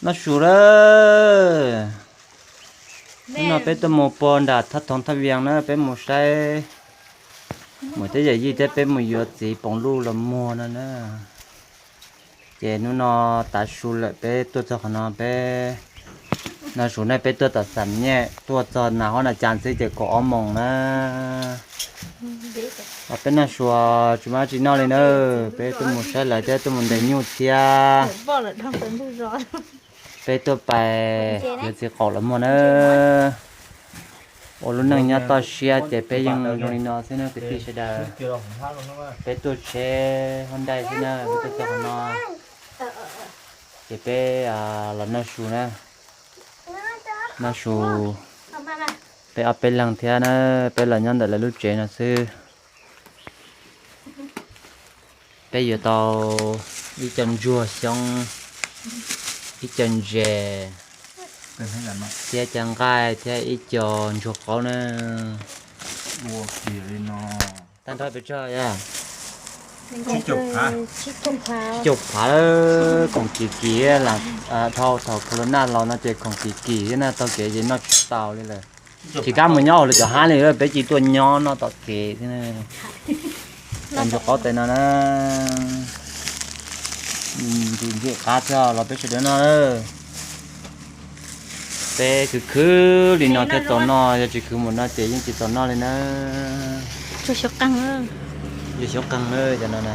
Noj su lawm. Hnub no peb tuaj mus puag nram Thaj Thoov Thaj Vias na, peb mus saib mus tej yawm yij thiab peb mus yuav txiv poom luj los muag no na. Ces hnub no tav su lawm peb tuaj txog qhov no peb noj su na, peb tuaj tom Xam Nyaj tuaj txog Nas Huab Nas Cas xwb ces kaum ob moos na. Peb noj su tsis muaj dab tsi noj li na, peb tuaj mus saib lawv thiab tuaj mus ntes nyuj thiab. Peb tuaj pais yuav txiv qaum los muag na. Ua lub neej nyob toj siab ces peb yeej zoo li no xwb na kwv tij sawv daws. Peb tuaj tsheb Hyundai xwb na, peb tuaj txog qhov no ces peb los noj su na. Noj su peb ob peb leeg thiab na, peb los nyob ntawm lawv lub tsev no xwb. Peb yuav tau ib co ntsuag xyoob, ib co ntses, thiab cov nqaij thiab ib co ntsuag qaub na. Tag nrho pes tsawg? Tsib caug phav, khoom kim kim, dhau thaum corona los no ces khoom kim kim thiab na, taug kev ces noj tsis tau li lawm. Tsis kam mus nyob hauv lawv cov hab li, peb cia tuaj nyob noj tom kev thiab na. Cov ntsuag qaub tes no na, ntxim ntxim qab thiab los peb sawv daws noj. Peb khwv khwv li no thiaj txaus noj, yog tsis khwv mus no ces yeej tsis txaus noj li na. Yuav xyoob qeeg na, cov no na.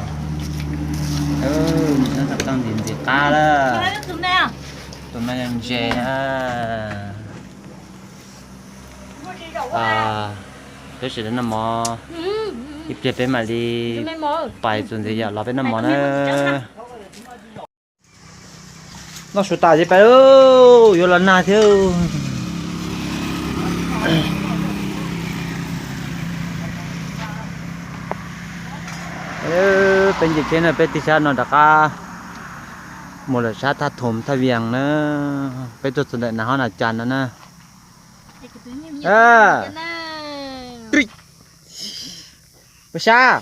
Xyoob qeeg ntxim ntxim qab lawm. Tus no yog ntses na. Peb sawv daws noj mov, ib pliag peb mam li pais txuas ntxiv yom, los peb noj mov na. Noj su tas ces pais, yuav los nag thiab. Peb nce tsheb no peb tig sab no rov qab mus lawm sab Thaj Thoov Thaj Vias na. Peb tuaj txog ntawm Nas Huab Nas Cas no na. Pab sab.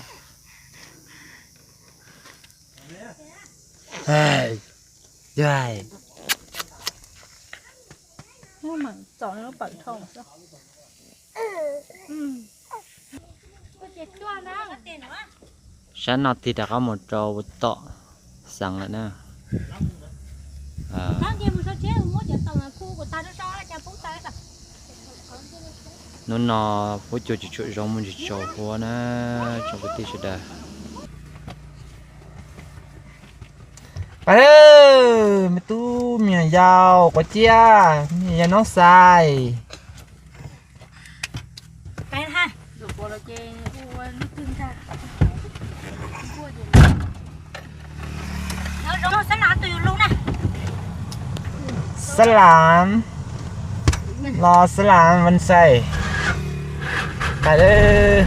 Sab no tig rov qab mus rau tom xeev lawm na. Hnub no huab cua tsis tshua zoo, mus tsis tsaus huab na tsoom kwv tij sawv daws. Pais, me tub me nyuam yaus quav ciab, me nyuam yaus noob xais. Xab Lam, los Xab Lam Vaj Xais. Pais lawm.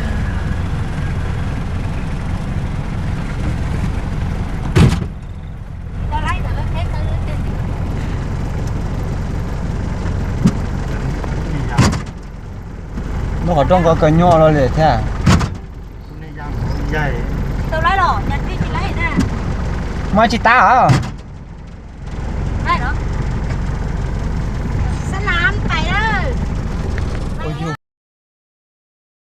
Muab qhov rooj ko kawg nyuaj los li thiab. Muab tsis tab os.